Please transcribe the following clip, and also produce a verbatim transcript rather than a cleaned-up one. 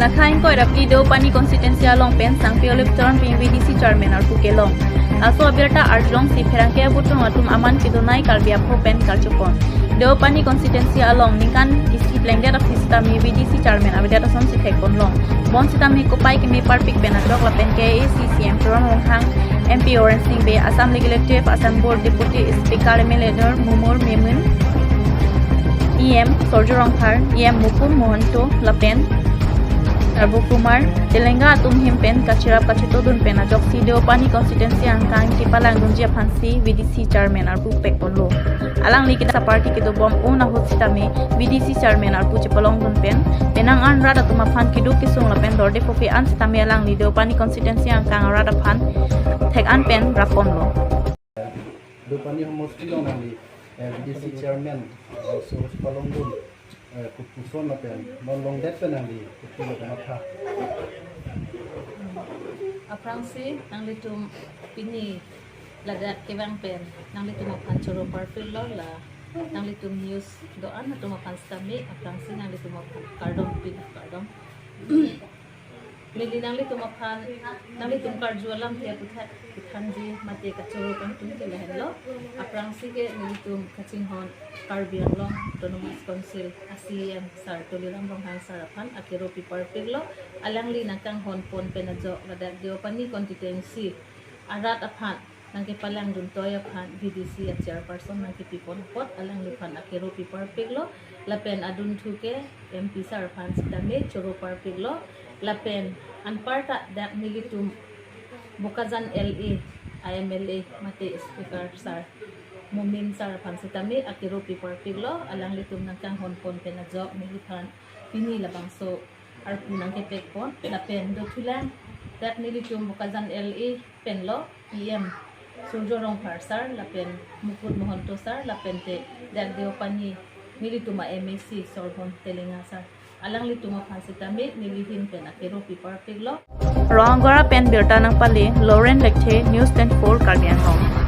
Akha ingkoi ra phli Deopani constituency along pen Sangpi Olive Teron pen V D C chairman arpu kelong. Laso abirta arjulongsi pherangke abutung atum aman kedonai Karbi apho pen karchopon. Deopani constituency along ningkan isi plengdet aphi sitame V D C chairman avedet asonsi thekponlong. Bonsitame kopai keme parpik pen ajok lapen K A A C C M Tuliram Ronghang, M P Orensing Bey, Assam Legislative Assembly Deputy Speaker M L A Nur Mumur Momin, E M Surjya Rongphar, E M Mukul Mahanta lapen Arbo Kumar, Telenga atum ahin pen kacherap kachetodun pen ajoksi Deopani constituency angkang kepalangdunji aphansi V D C chairman arpu pekponlo. Alangli kedam aparty kedobom un ahut sitame V D C chairman arpu chepalongdun pen, penang an rat atum aphan keduk kesung lapen dorde phope an sitame alangli Deopani constituency angkang arat aphan thek an pen rapponlo. Deopani homosti along nangli, eh, V D C chairman, eh, so palongdun, eh, kopuson lapen non longdet pen nangli kopi lo matha. Aphrangsi nanglitum pini ladak kevang pen nanglitum aphan choro parpiklo, la nanglitum news do-an atum aphan sitame aphrangsi nanglitum aphan kardom pin kardom. Neli nanglitum aphan, nanglitum karju alamthe aphuthak kethanji mate kachoro kangtung ke lahenlo. Aphrangsi ke nelitum kachinghon Karbi Anglong Autonomous Council a C E M sir Tuliram Ronghang sir aphan akero pi parpiklo. Alangli nangkanghonpon pen ajok ladak Deopani constituency arat aphan nangkepalangdun toi aphan V D C a chairperson nangkepipon apot alangliphan akero pi parpiklo. Lapen adunthu ke M P sir aphan sitame choro parpiklo. Lapen anparta dak nelitum Bokajan L A a M L A mate Speaker sir Momin sir aphan sitame akero pi parpiklo. Alanglitum nangkanghonpon pen ajok neliphan pini labangso arpu nangkepekpon. Lapen dothulang dak nelitum Bokajan L A penlo E M Surjya Rongphar sir lapen Mukul Mahanta sir lapen te dak Deopani nelitum a M A C Sorbon Telenga sir, alanglitum aphan sitame neli ahin pen akero pi parpiklo. Rongagora pen birta nangpale Lauren Lekthe, News twenty-four Karbi Anglong.